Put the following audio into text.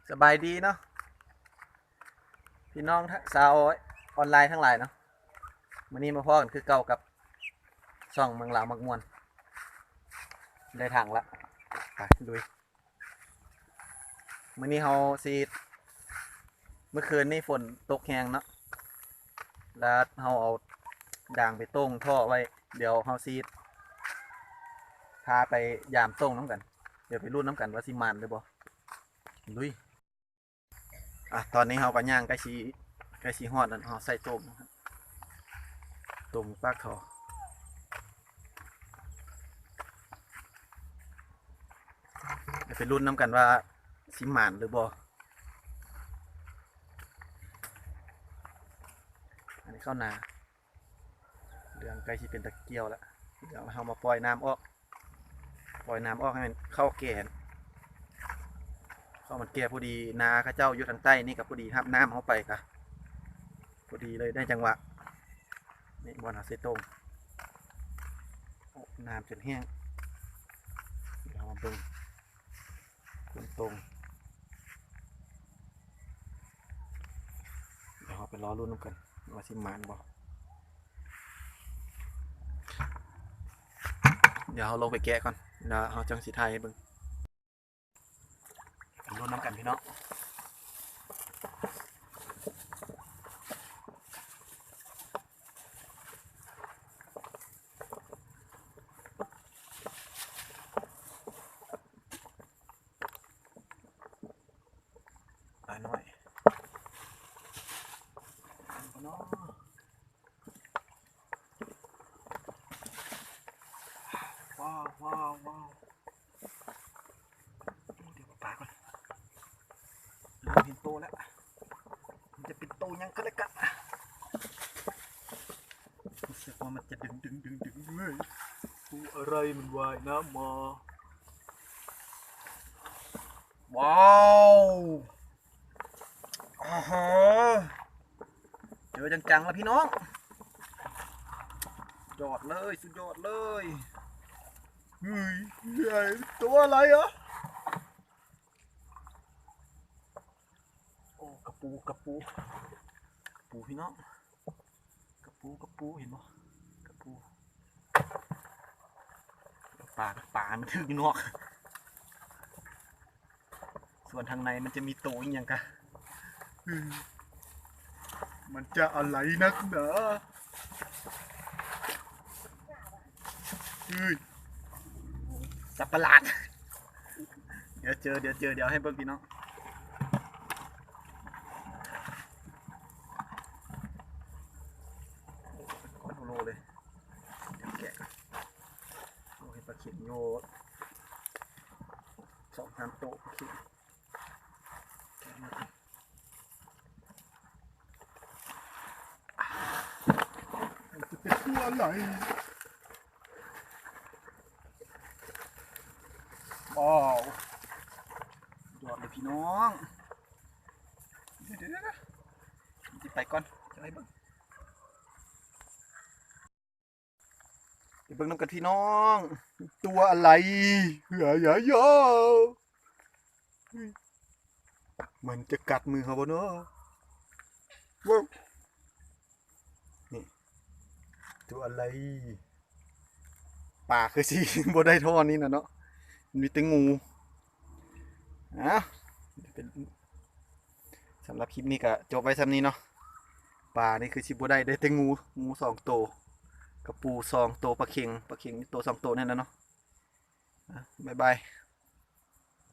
ສະບາຍດີເນາະ ພີ່ນ້ອງຊາວອອນລາຍທັງຫຼາຍເນາະ, ມື້ນີ້ມາພໍ້ກັນຄືເກົ່າກັບຊ່ອງເມືອງລາວມັກມ່ວນ. ໄດ້ຖັງລະ ໄປລຸຍ. ມື້ນີ້ເຮົາຊິ ມື້ຄືນນີ້ຝົນຕົກແຮງເນາະ ແລ້ວເຮົາເອົາຢາງໄປໂຕ່ງທໍ່ໄວ້. ດຽວເຮົາຊິພາໄປຢາມໂຕ່ງນຳກັນ. ດຽວໄປລຸ້ນນຳກັນວ່າຊິໝານຫຼືບໍ່. ລຸຍ. ອ່ະ ຕອນນີ້ເຮົາກໍຍ່າງໃກ້ຊິ ໃກ້ຊິຮອດແລ້ວ. ເຮົາໃສ່ໂຕ່ງ ໂຕ່ງປາກທໍ່. ດຽວໄປລຸ້ນນຳກັນວ່າຊິໝານຫຼືບໍ່. ອັນນີ້ເຂົ້ານາ ເລື່ອງໃກ້ຊິເປັນຕາກ່ຽວແລ້ວ. ດຽວເຮົາມາປ່ອຍນ້ຳອອກ ປ່ອຍນ້ຳອອກໃຫ້ມັນເຂົ້າແກ່ ເຂົ້າມັນແກ່ພໍດີ. ນາເຂົາເຈົ້າຢູ່ທາງໃຕ້ນີ້ກໍພໍດີ ຮັບນ້ຳເຮົາໄປກໍພໍດີເລີຍ ໄດ້ຈັງຫວະ. ນີ້ບ່ອນເຮົາໃສ່ໂຕ່ງ. ໂອ້ ນ້ຳຈົນແຫ້ງ. ດຽວເຮົາມາເບິ່ງ ຄົນຕົງ. ດຽວເຮົາໄປລໍລຸ້ນນຳກັນວ່າຊິໝານບໍ່. ດຽວເຮົາລົງໄປແກະກ່ອນ ແລ້ວເຮົາຈັ່ງຊິຖ່າຍໃຫ້ເບິ່ງ. ລຸ້ນນຳກັນພີ່ນ້ອງ. ປານ້ອຍ ວ້າວ ວ້າວ ວ້າວ. ໂອ້ ດຽວປາກ່ອນ ເລີ່ມເຫັນໂຕແລ້ວ. ມັນຈະເປັນໂຕຫຍັງກໍແລ້ວກັນ. ຮູ້ສຶກວ່າມັນຈະດຶງໆໆໆ ເອີຍ ໂຕອະໄລມັນວ່າຍນ້ຳມາ. ວ້າວ ໂອ້ໂຫ ເຈີຈັງໆລະພີ່ນ້ອງ. ຍອດເລີຍ ສຸດຍອດເລີຍ. ເຮີ້ຍ ໂຕອະໄລອະ? ໂອ້ ກະປູ ກະປູ ກະປູພີ່ນ້ອງ. ກະປູ ກະປູ ເຫັນບໍ່ ກະປູ. ປາ ປາມັນຖືກຢູ່ນອກ. ສ່ວນທາງໃນມັນຈະມີໂຕອີ່ຫຍັງກະ ມັນຈະອະໄລນັກໜາ. ເຮີ້ຍ ສັດປະຫຼາດ. ດຽວເຈີ ດຽວເຈີ ດຽວໃຫ້ເບິ່ງພີ່ນ້ອງ. ໂອ້ ເປັນກ້ອນໂລເລີຍ. ດຽວແກະກ່ອນ. ໂອ້ ເຫັນປາເຂັງຢູ່ສອງສາມໂຕ ປາເຂັງ. ແກະມາ ມັນຈະເປັນຕົວອະໄລ. ວ້າວ ຍອດເລີຍພີ່ນ້ອງ. ດຽວໆໆ ຊິໄປກ່ອນ ຈັ່ງໃດເບິ່ງ. ໄປເບິ່ງນຳກັນພີ່ນ້ອງ ຕົວອະໄລ. ຢາໆໆ ມັນຈະກັດມືເຮົາບໍ່ເນາະ? ວ້າວ ນີ້ ຕົວອະໄລ. ປາຄືຊິບໍ່ໄດ້ທໍ່ນີ້ນະເນາະ ມີແຕ່ງູ. ເອົ້າ ເປັນ ສຳລັບຄລິບນີ້ກະຈົບໄວ້ຊ່ຳນີ້ເນາະ. ປານີ້ຄືຊິບໍ່ໄດ້ ໄດ້ແຕ່ງູ ງູສອງໂຕ ກະປູສອງໂຕ ປາເຂັງ ປາເຂັງໂຕສອງໂຕນັ້ນນະເນາະ. ອ່ະ ບາຍບາຍ.